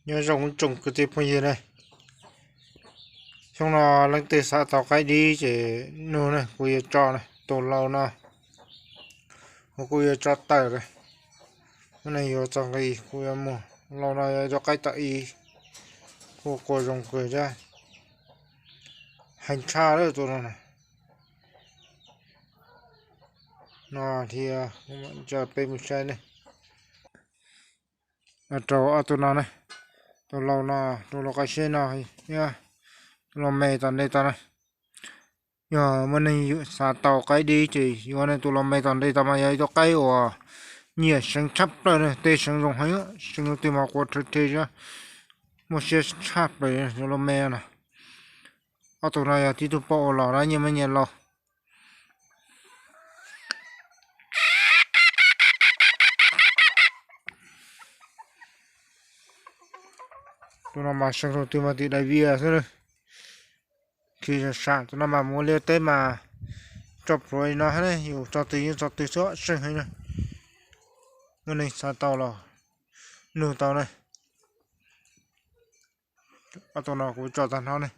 Nyob zoo ib tsoom kwv tij phooj ywg na, xyoo no leej twg xav tau qaib dib ces nug na, kuv yuav tso na, tus lau no, kuv kuj yuav tso tawm na. Muaj neeg yuav txog nqi kuv yuav muag. Lau no yog ib tug qaib tom ib, kuj qua zoo kawg thiab, heev tshaj lawm tus no na. No thiab, peb mus saib ne, rau ob tug no ne, tus lau no, tus lau qaib seb no, tus lau me tom ntej tod na. Yog muaj neeg xav tau qaib dib ces yuav ne, tus lau me tom ntej tod mas yog ib tug qaib uas nyiam seev tshaj plaws ne, tej seev zoo heev, seev tus twg mas qua rhe rhe, muaj siab tshaj plaws tus lau me no. Ob tug no yog tib tug poj ua los na, nyias muaj nyias lau. Tus no mas seev tus twg mas tim daim vias xwb. Khi sam sam tus no mas mus ua liaj teb mas tso plhuav li no ne, yus txog twg yeej txog twg xwb, seev heev na. Muaj neeg xav tau los nug tau ne. Ob tug no kuv tso tag nrho ne.